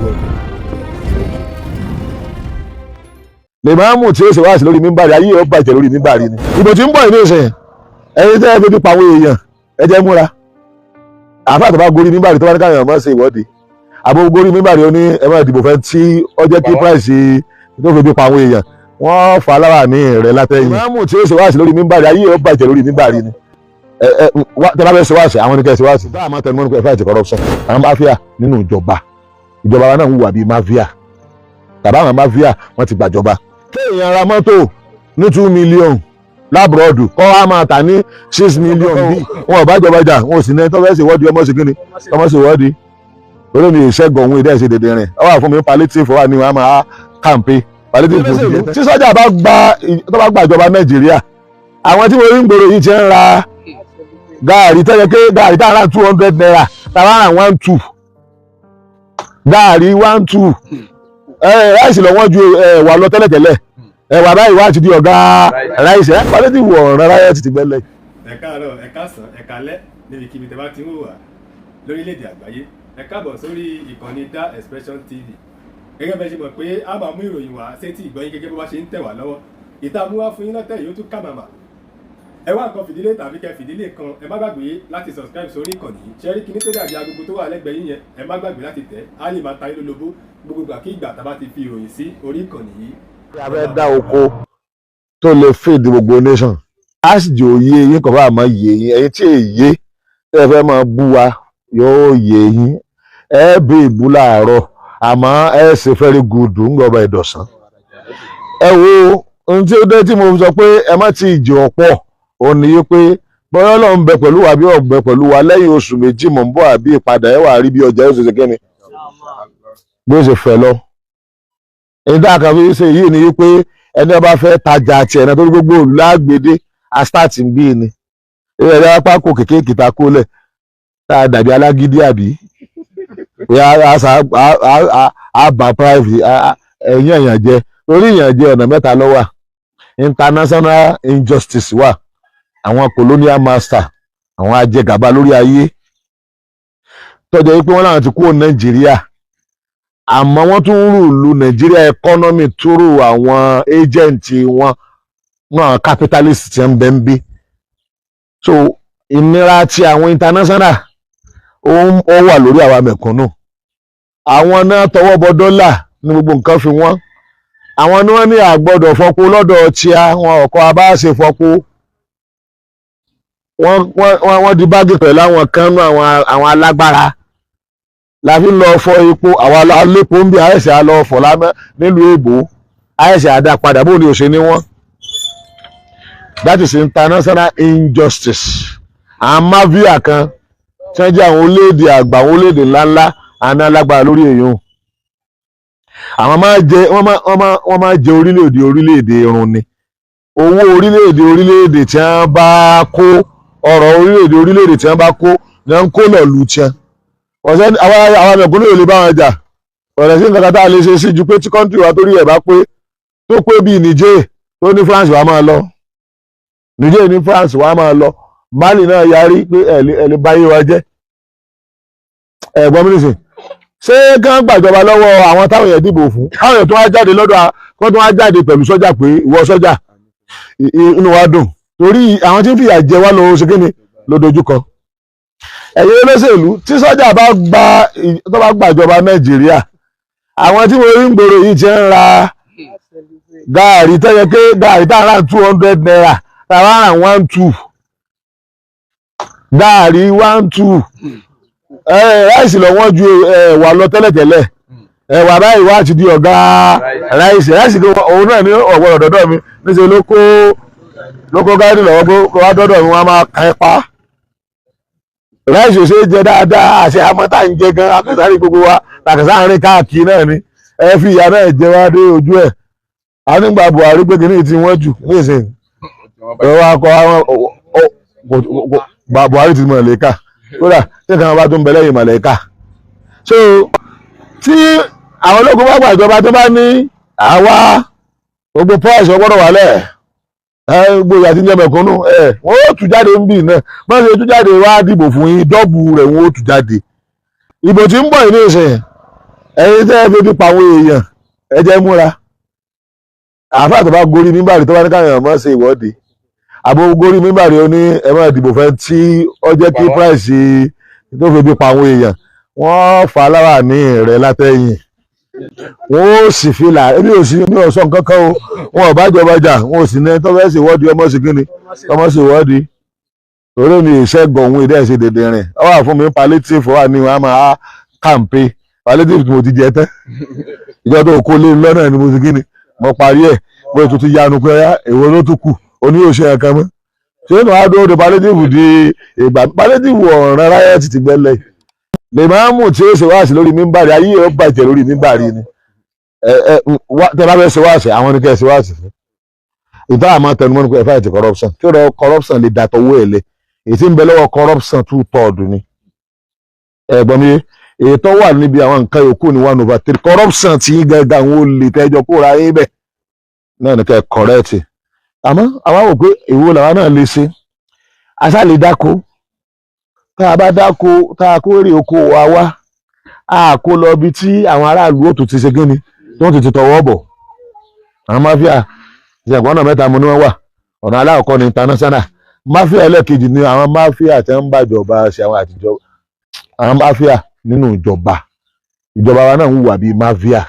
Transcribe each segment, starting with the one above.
Welcome. Lè máa mú tí ó ṣe wáàsí lórí mímbàrí, ayé ó bàjẹ́ lórí mímbàrí ni. Ìbò tí ń bọ̀ yìí ní ìsìn, ẹ̀yin tẹ́ ẹ fi pa àwọn èèyàn, ẹ jẹ́ múra. Àáfàá tó bá gorí mímbàrí tó bá ní káwọn èèyàn máa ṣe ìwọ́de, àbò gorí mímbàrí ó ní ẹ máa dìbò fẹ́ tí ó jẹ́ kí price tó fi pa àwọn èèyàn, wọ́n fà á lára ní rẹ̀ látẹ̀yìn. Lè máa mú tí ó ṣe wáàsí lórí mímbàrí, ayé ó bàjẹ́ lórí mímbàrí ni. Tẹ́ bá fẹ́ ṣe wáàsí, àwọn ní kẹ́ ṣe wáàsí. Bá a máa tẹnu mọ́ nípa fight corruption, àwọn mafia nínú ìjọba, ìjọba wa náà ń hùwà bíi mafia, tàbí àwọn mafia wọ́n ti gbàjọba. Kéèyàn ra mọ́tò ní 2 million l'abroad, kọ́ wa máa tà ní 6 million, bí wọn ò bá jọba jà, wọn ò sì ní tó fẹ́ ṣèwọ́de, ọmọ sí kíni, ọmọ ṣèwọ́de lórí mi. Ìṣẹ́gun òun ìdẹ́ ṣe dèdè rìn, ọ wà fún mi palliative wà ní wọn a máa kàǹpé palliative kò jẹ́. Tí sọ́jà bá gba tó bá gbàjọba Nàìjíríà, àwọn tí mo rí ń gbòòrò yìí ti ń ra gaàrí tẹ́lẹ̀ pé gaàrí tá a rà ₦200, tá a rà 1.2, gaàrí 1.2. Rice lọ wọ́n ju ẹ̀wà lọ tẹ́lẹ̀tẹ́lẹ̀, ẹ̀wà báyìí wá ti di ọ̀gá rice. Ẹ̀ palliative ọ̀ràn ráyẹ̀ ti gbẹ́lẹ̀. Ẹ káàárọ̀, ẹ káàsán, ẹ káalẹ́ níbikíbi tẹ́ bá ti ń wò wá lórílẹ̀‐èdè àgbáyé. Ẹ káàbọ̀ sórí ìkànnì Dá Expression TV. Gẹ́gẹ́ bẹ́ẹ̀ ṣe mọ̀ pé a máa mú ìròyìn wá sétí ìgbọ́yín gẹ́gẹ́ bó bá ṣe ń tẹ̀ wá lọ́wọ́. Ìta mú wá fún yín lọ́tẹ̀ yìí ó tún kà màmá. Ẹ wá nǹkan fìdílé tàbí kẹ fìdílé kan. Ẹ má gbàgbé láti subscribe sórí ìkànnì yìí. Ṣẹ́rí kíní tó dàbí agogo tó wà lẹ́gbẹ̀ẹ́ yín yẹn, ẹ má gbàgbé láti tẹ̀ á, lè máa ta yín lólobó gbogbo ìgbà kí ìgbà tá a bá ti fi ìròyìn sí orí ìkànnì yìí. A fẹ́ dá oko tó lè feed gbogbo nation, á sì jẹ́ òye yín, kò bá máa yé yín. Ẹ̀yin tí èyí tẹ́ ẹ fẹ́ máa bú wa, yóò yé yín. Ẹ bí ìbú láàárọ̀, àmọ́ ẹ ṣe very good ń gbọ́ ọba ìdọ̀sán. Ẹ wo ohun tí ó dé tí mo sọ pé ẹ má ti jẹ ọ̀pọ̀, òun ni yí pé bọ́yá Ọlọ́run bẹ pẹ̀lú wa bí ọ̀gbẹ pẹ̀lú wa, lẹ́yìn oṣù 2 mọ̀ ń bọ̀ àbí ìpadà, ẹ wà rí bí ọjà yóò ṣe ṣe kẹ́ni bí ó ṣe fẹ́ lọ. Èyí tá a kàn fi ṣe yìí ni yí pé ẹni ọba fẹ́ tajà tiẹ̀ náà, torí gbogbo olùlágbèdé astart ń bí ni ẹ̀rọ apá kò kéékèèké ta kó lẹ̀ tá a dàbí alágídí, àbí a bá private ẹ̀yìn èèyàn jẹ, torí èèyàn jẹ ọ̀nà mẹ́ta ló wà. International injustice wà, àwọn colonial master, àwọn ajẹgàba lórí ayé, tọ́jọ́ wípé wọ́n láwọn ti kúrò Nàìjíríà, àmọ́ wọ́n tún ń rule Nàìjíríà economy through àwọn agent wọn náà, capitalist tí ń bẹ ń bí. So ìnira ti àwọn international ó wà lórí àwa mẹ̀kúnnù. Àwọn náà tọwọ́ bọ dọ́là ní gbogbo nǹkan fi wọ́n. Àwọn ni wọ́n ní àgbọ́dọ̀ fọpo lọ́dọ̀ tíá wọn, ọ̀kọ́ abáṣe fọpo. Wọ́n di báàgì pẹ̀lú àwọn kan nú àwọn alágbára la fi lọ fọ epo. Àwọn alépo ń bí àìsàn á lọ fọ lámẹ́ nílùú èbó, àìsàn àdá padà bó ni ò ṣe ní wọ́n. That is international injustice. Àwọn mafia kan tí wọ́n jẹ́ àwọn orílẹ̀-èdè àgbà, àwọn orílẹ̀-èdè ńláńlá àná alágbára lórí èèyàn, àwọn máa jẹ wọ́n máa jẹ orílẹ̀-èdè orílẹ̀-èdè irun ni. Owó orílẹ̀-èdè orílẹ̀-èdè tí wọ́n bá kó, ọrọ̀ orílẹ̀-èdè orílẹ̀-èdè tí wọ́n bá kó ní wọ́n ń kó lọ lù tiẹ̀. Ọ̀sẹ̀ àwọn mẹ̀kúnnù ò lè bá wọn jà. Ọ̀rẹ́ sí nǹkan kan tá a lè ṣe sí ju pé tí country wa torí ẹ̀ bá pé tó pé bíi Niger tó ní France wa máa lọ, Niger ní France wa máa lọ, Mali náà yarí pé ẹ̀ lè báyé wa jẹ́. Ẹ̀ gbọ́n mi nìsín, ṣé kán gbàjọba lọ́wọ́ àwọn táwọn èèyàn dìbò fún, káwọn èèyàn tó wá jáde lọ́dọ̀, kó tó wá jáde pẹ̀lú sọ́jà pé ìwọ sọ́jà, inú wa dùn torí àwọn tí ń fìyà jẹ wá lọ ṣe kíni ló dojúkọ ẹ̀yin olóṣèlú. Tí sọ́jà bá gba tó bá gbàjọba Nàìjíríà, àwọn tí mo rí ń gbòòrò yìí ti ń ra gaàrí tẹ́yẹ pé gaàrí tá a rà ₦200, tá a rà 1.2, gaàrí 1.2. Rice lọ wọ́n ju ẹ̀wà lọ tẹ́lẹ̀tẹ́lẹ̀, ẹ̀wà báyìí wá ti di ọ̀gá rice. Rice òun náà ní ọ̀gbọ́dọ̀ dọ́dọ̀ mi níṣẹ́ ló kó gáàdì lọ́wọ́ pé kó wá dọ́dọ̀ mi, wọ́n á máa kàn ẹ́ pa. Rice ò ṣe é jẹ dáadáa, àṣẹ àmọ́ tá à ń jẹ gan akẹ́sàárì gbogbo wa tàkàsá rìn káàkiri náà ni. Ẹ fi ìyá náà jẹ wá dé ojú ẹ̀. A nígbà Buhari pé kìíní tí wọ́n jù nísìnyí, ẹ wá kọ àwọn Buhari ti mọ̀lẹ́kà, kódà tí nǹkan bá tún bẹ lẹ́yìn mọ̀lẹ́kà. So tí àwọn ológun bá gbàjọba, tó bá ní àwa gbogbo price ọgbọ́dọ̀ wálẹ̀, ẹ gbogbo ìyá tí ń jẹ mẹ̀kúnnù, ẹ wọ́n ó tú jáde ń bì náà. Wọ́n ṣe tú jáde wá dìbò fún yín, double rẹ̀ wọ́n ó tú jáde. Ìbò tí ń bọ̀ yìí ní ìsìn, Ẹ̀yin tẹ́ ẹ fi bí pa àwọn èèyàn, ẹ jẹ́ múra. Àáfàá tó bá gorí mímbàrí tó bá ní káwọn èèyàn má ṣe ìwọ́de, àbò gorí mímbàrí ó ní ẹ má dìbò fẹ́ tí ó jẹ́ kí price tó fi bí pa àwọn èèyàn, wọ́n fà á láwà ní rẹ̀ látẹ̀yìn, wọ́n ó sì fi là. Èmi ò sí, mi ò sọ nǹkan kan o. Wọn ò bá jọba jà, wọn ò sì ní tó fẹ́ ṣèwọ́de, ọmọ sí kíni, ọmọ ṣèwọ́de, torí mi ìṣẹ́gun òun ìdẹ́ ṣe dèdè rìn. Ọ wà fún mi palliative, wà ní wọn a máa kàǹpé palliative tí mo ti jẹ tán. Ìjọ tó kó lé lọ́nà ni mo ti kíni, mo parí ẹ̀. Mo tún ti yanu pé ọyá, èwo ló tún kù? Oní òṣè ẹ̀kan mọ́. Ṣé ní wàá dúró de palliative di ìgbà palliative ọ̀ràn ráyẹ̀ ti gbẹ́lẹ̀ lè máa mú tí ó ṣe wáàsí lórí mímbàrí ayé ó bàjẹ́ lórí mímbàrí ni. Ẹ ẹ tẹ bá fẹ́ ṣe wáàsí, àwọn ni kẹ́ ẹ ṣe wáàsí fún. Ìta àmọ́ tẹnumọ́ ni pé ẹ fight corruption, kí ọ̀rọ̀ corruption lè dàtọ̀ owó ẹ̀ lé. Èyí tí ń bẹ lọ́wọ́ corruption 2/3 ni, ẹ gbọ́n mi. Èyí tó wà níbi àwọn nǹkan yòókù ní 1/3. Corruption tí yín gẹ́gẹ́, àwọn olè tẹ́jọ kóra yín bẹ̀ náà ní kẹ́ ẹ correct. Àmọ́ àwa wò pé èwo làwa náà lè ṣe? Àṣà lè dáko. Tá a bá dáko, tá a kó èrè oko wa wá, a kó lọ ibi tí àwọn aráàlú ò tún ti ṣe kíni, tí wọ́n ti ti tọwọ́ bọ̀. Àwọn mafia ìṣẹ̀gbọ́n ọ̀nà mẹ́ta mo ní wọ́n wà. Ọ̀nà alákọ̀ọ́kọ́ ní international mafia. Ẹlẹ́ẹ̀kejì ni àwọn mafia tí wọ́n ń bàjọba ṣe, àwọn àtijọ́, àwọn mafia nínú ìjọba. Ìjọba wa náà ń hùwà bíi mafia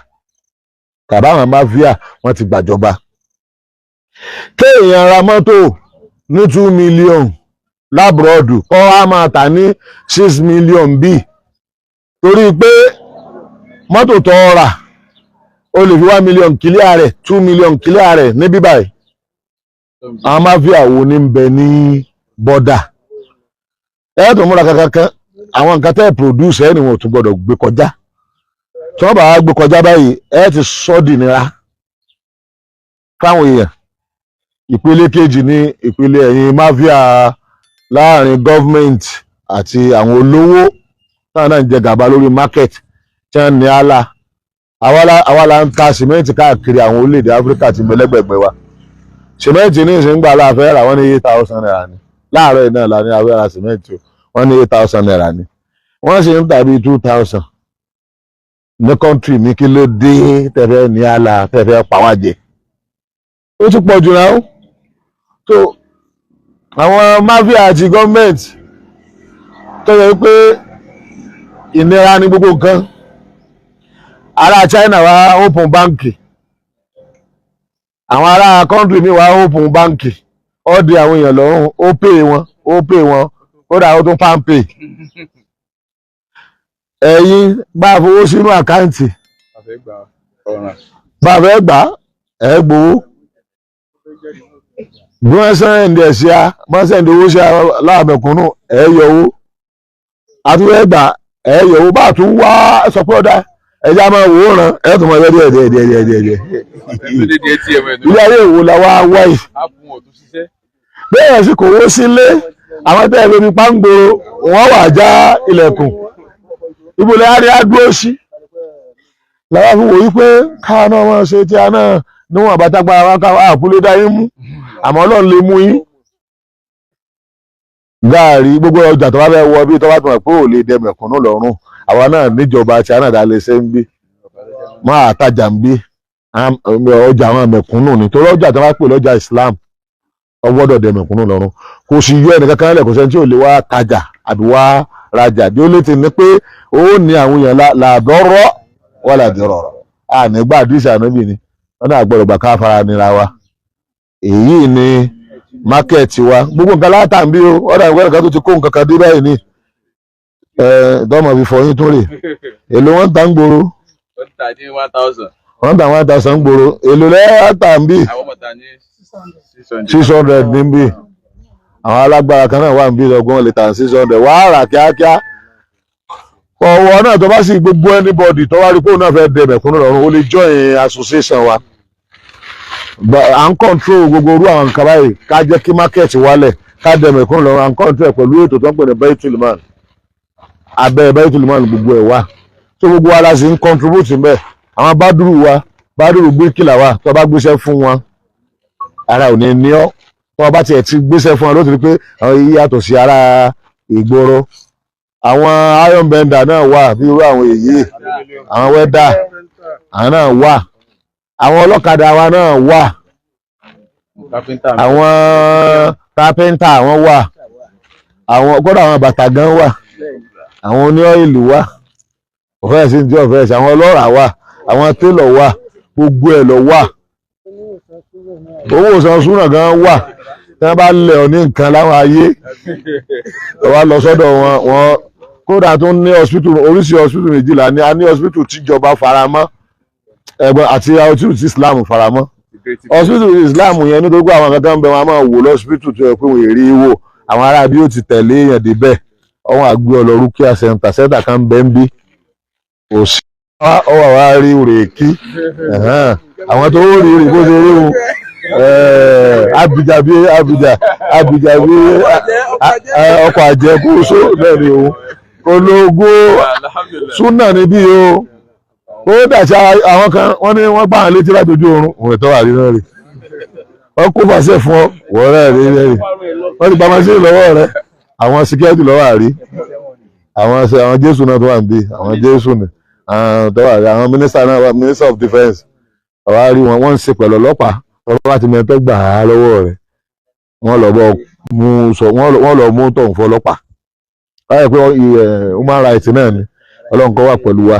tàbí àwọn mafia wọ́n ti gbàjọba. Kéèyàn ra mọ́tò ní 2 million l'abroad, kọ́ á máa tà ní 6 million bíi, torí pé mọ́tò tó rà, ó lè fi 1 million clear rẹ̀, 2 million clear rẹ̀ ní bíbáyìí. Àwọn mafia wo ní ń bẹ ní border? Ẹ tó múra kankan, àwọn nǹkan tẹ́ ẹ̀ produce ẹ̀ ni wọn ò tún gbọ́dọ̀ gbé kọjá. Tí wọ́n bá wá gbé kọjá báyìí, ẹ ti sọ́ di nira fáwọn èèyàn. Ìpele kejì ní ìpele ẹ̀yìn mafia láàrin government àti àwọn olówó táwọn náà ń jẹ gàba lórí market tí wọ́n ní àlà. Àwa la ń ta sìmẹ́ǹtì káàkiri àwọn orílẹ̀-èdè Áfíríkà tí ń bẹ lẹ́gbẹ̀gbẹ̀ wa. Sìmẹ́ǹtì ní ìsìn gbà láàfẹ́ rà, wọ́n ní ₦8,000 ní láàárọ̀ yìí náà la ní afẹ́ ra sìmẹ́ǹtì o. Wọ́n ní ₦8,000 ní, wọ́n sì ń tà bíi 2,000 ní country mi. Kí ló dé tẹ̀fẹ́ ní àlà, tẹ̀fẹ́ pa wá jẹ? Ó ti pọ̀ jù náà. So àwọn mafia àti gọ́ọ̀mẹ̀ntì tó yẹ pé ìnira ní gbogbo nǹkan. Ará China wá open báǹkì, àwọn ará country mi wá open báǹkì, ó di àwọn èèyàn lọ́rùn, ó pè wọn, ó pè wọn, kódà ó tún PalmPay. Ẹ̀yin bá a fowó sínú account, bá a fẹ́ gbà ẹ̀ gbowó, bí wọ́n send ẹ̀ sí a, wọ́n send owó sí a láàmẹ̀kúnnù, ẹ̀ yọ owó, àtúwẹ́ gbà ẹ̀ yọ owó. Bá a tún wá sọ pé ọ̀dà ẹ̀já máa wò ó ràn, ẹ̀ tún máa yọ díẹ̀ díẹ̀ díẹ̀ díẹ̀ díẹ̀ díẹ̀. Ilé ayé ìwò la wá wáyé bẹ́ẹ̀ sì kò wó sílé. Àwọn tẹ́ ẹ lómi pàǹgbòrò, wọ́n wà já ilẹ̀kùn ibo lẹ́yìn á dúró sí. Làwọn fi wò yí pé káwọn náà máa ṣe tí a náà níwọ̀n àbátágbára wa, káwọn àkúlé dá yín mú, àmọ́ Ọlọ́run lè mú yín. Gaàrí, gbogbo ọjà tó bá fẹ́ wọ bí tó bá tó mọ̀ pé ò lè dẹ mẹ̀kúnnù lọ́rùn, àwa náà níjọba tí a náà dá lè ṣe ń gbé máa tajà ń gbé ọjà àwọn mẹ̀kúnnù ni, torí ọjà tó bá pè lọ́jà Islam, ó gbọ́dọ̀ dẹ mẹ̀kúnnù lọ́rùn. Kò sì yọ ẹnìkankan lẹ̀, kò sẹ́ni tí ò lè wá tajà àbí wá rajà. Bí ó lè ti ní pé ó ní àwọn èèyàn làdọ́rọ́ wà làdọ́rọ̀ ànígbà àdìsí ànábì ni wọn náà gbọ́dọ̀ gbà ká fara nira wa. Èyí ni market wa, gbogbo nǹkan látà ń bí o. Ọ̀dà ìwé nǹkan tó ti kó nǹkan kan dé báyìí ni dọ́mọ̀ fi fọyín tún rè. Èlò wọn ta ń gbòòrò? Wọ́n tà ní 1,000. Wọ́n ta 1,000 gbòòrò. Èlò lẹ́yìn tà ń bí? Àwọn ọmọ tà ní 600. 600 ní bí. Àwọn alágbára kan náà wà ń bí ọgbọ́n lè tà 600, wàá rà kíákíá. Ọwọ́ náà tó bá sì gbogbo anybody tó wá rí pé òun náà fẹ́ dẹ mẹ̀kúnnù lọ́rùn, ó lè join association wa. À ń control gbogbo irú àwọn nǹkan báyìí, ká jẹ́ kí market wálẹ̀, ká dẹ mẹ̀kúnnù lọ́rùn. À ń control ẹ̀ pẹ̀lú ètò tó ń pè ní Baitul Mal. Abẹ́ Baitul Mal gbogbo ẹ̀ wà tó gbogbo wa la sì ń contribute mbẹ́. Àwọn bádùrù wa, bádùrù bíríkìlà wa, tó bá gbéṣẹ́ fún wọn, ara ò ní ní ọ́. Tó bá tiẹ̀ ti gbéṣẹ́ fún wọn, ló ti rí pé àwọn yìí yàtọ̀ sí ara ìgboro. Àwọn iron bender náà wà bí irú àwọn èyí. Àwọn welder, àwọn náà wà. Àwọn ọlọ́kadà wa náà wà. Káfíńtà. Àwọn kápẹ́ńtà, àwọn wà. Àwọn gbọ́dọ̀, àwọn bàtà gan wà. Àwọn oní oil wà. Ọ̀fẹ́ sí ní ọ̀fẹ́ sí. Àwọn ọlọ́ràá wà, àwọn télọ̀ wà, gbogbo ẹ̀ lọ wà. Owó ìsan súnà gan wà. Tí wọ́n bá lẹ̀ ọ́ ní nǹkan láwọn ayé, wọ́n wá lọ sọ́dọ̀ wọn. Wọn kódà tó ní hospital, oríṣi hospital 12 ní a ní. Hospital tíjọba faramọ́ ẹ̀gbọ́n àti hospital tí Islam faramọ́. Hospital Islam yẹn, nítorí pé àwọn kankan ń bẹ, wọn a máa wò lọ́sibítù tó yẹ pé wọ́n èrè wò. Àwọn ará bí ó ti tẹ̀lé èèyàn débẹ̀, ọwọ́n àgbẹ̀ ọlọ́rú kíá center. Center kan bẹ́ ń bí kò sí ọwọ́ wa rí rèékí. Àwọn tó rí rí bó ṣe rí wọn, abidjan bí abidjan, abidjan bí ọkọ̀ àjẹ kó só bẹ́ẹ̀ ni òun ológun. Alhamdulillah. Súnà níbí o. Ó dàtí àwọn kan wọ́n ní wọ́n gbà wọn létí látọjú oorun òun ẹ̀tọ́ wà rí náà rí. Wọ́n kó fàṣẹ fún ọ, wọ́n rẹ̀ rí rẹ̀ rí. Wọ́n ti gba machine lọ́wọ́ rẹ̀. Àwọn security lọ́wọ́ àrí. Àwọn Jésù náà tó wà níbí, àwọn Jésù ni àwọn tó wà rí. Àwọn minister náà wà, minister of defence, àwa rí wọn. Wọ́n ń ṣe pẹ̀lú ọlọ́pàá. Ọlọ́pàá ti mẹ́tọ́ gbà á lọ́wọ́ rẹ̀, wọ́n lọ bọ́ mú sọ, wọ́n lọ mú tọ̀hún fún ọlọ́pàá báyìí pé human rights náà ni. Ọlọ́run kó wà pẹ̀lú wa.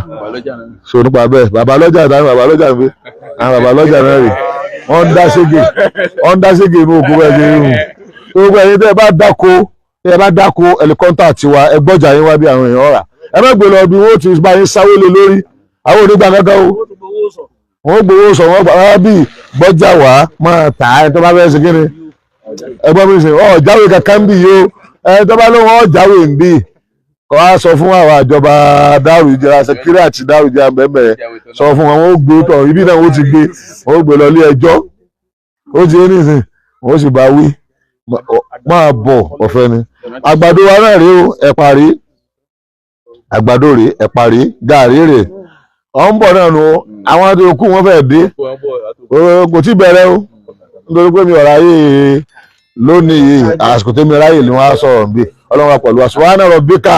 So nípa bẹ́ẹ̀, bàbá lọ́jà táwọn bàbá lọ́jà ń fi àwọn bàbá lọ́jà náà rè, wọ́n ń dá ségè, wọ́n ń dá ségè inú oko bẹ́ẹ̀ ṣe rí hùn. Gbogbo ẹ̀yin tẹ́ ẹ bá dáko, tẹ́ ẹ bá dáko, ẹ lè contact wa. Ẹ gbọ́jà yín wá bí àwọn èèyàn rà. Ẹ má gbé lọ bí wọ́n ti bá yín sáwó lé lórí. Àwọn onígbà kankan o, wọ́n gbowó sọ. Wọ́n gbà wá bí gbọ́jà wá máa tà á. Ẹ tó bá fẹ́ ṣe kíni, ẹ gbọ́ mi sìn ọ̀ jáwé kankan ń bì yìí o. Ẹ tó bá lóun ọ̀ jáwé ń bì kọ́ á sọ fún àwọn àjọba dárò ìjẹra sẹkírì àti dárò ìjẹra bẹ́ẹ̀, sọ fún wọn, wọ́n ó gbé tọ̀ ibi náà, wọ́n ti gbé, wọ́n ó gbé lọ ilé ẹjọ́. Ó ti ní ìsìn, wọ́n sì bá wí máa bọ̀. Ọ̀fẹ́ ni àgbàdo wa náà rèé o. Ẹ̀pà rèé, àgbàdo rèé, ẹ̀pà rèé, gàrí rèé. Ọ̀ ń bọ̀ náà nu. Àwọn àti òkú wọn fẹ́ẹ́ dé. Kò tí bẹ̀rẹ̀ o, nítorí pé mi ò ráyè lónìí yìí. Àsìkò tó mi ráyè ni wọ́n á sọ̀rọ̀ bí. Ọlọ́run wa pẹ̀lú wa. Subhana rabbika.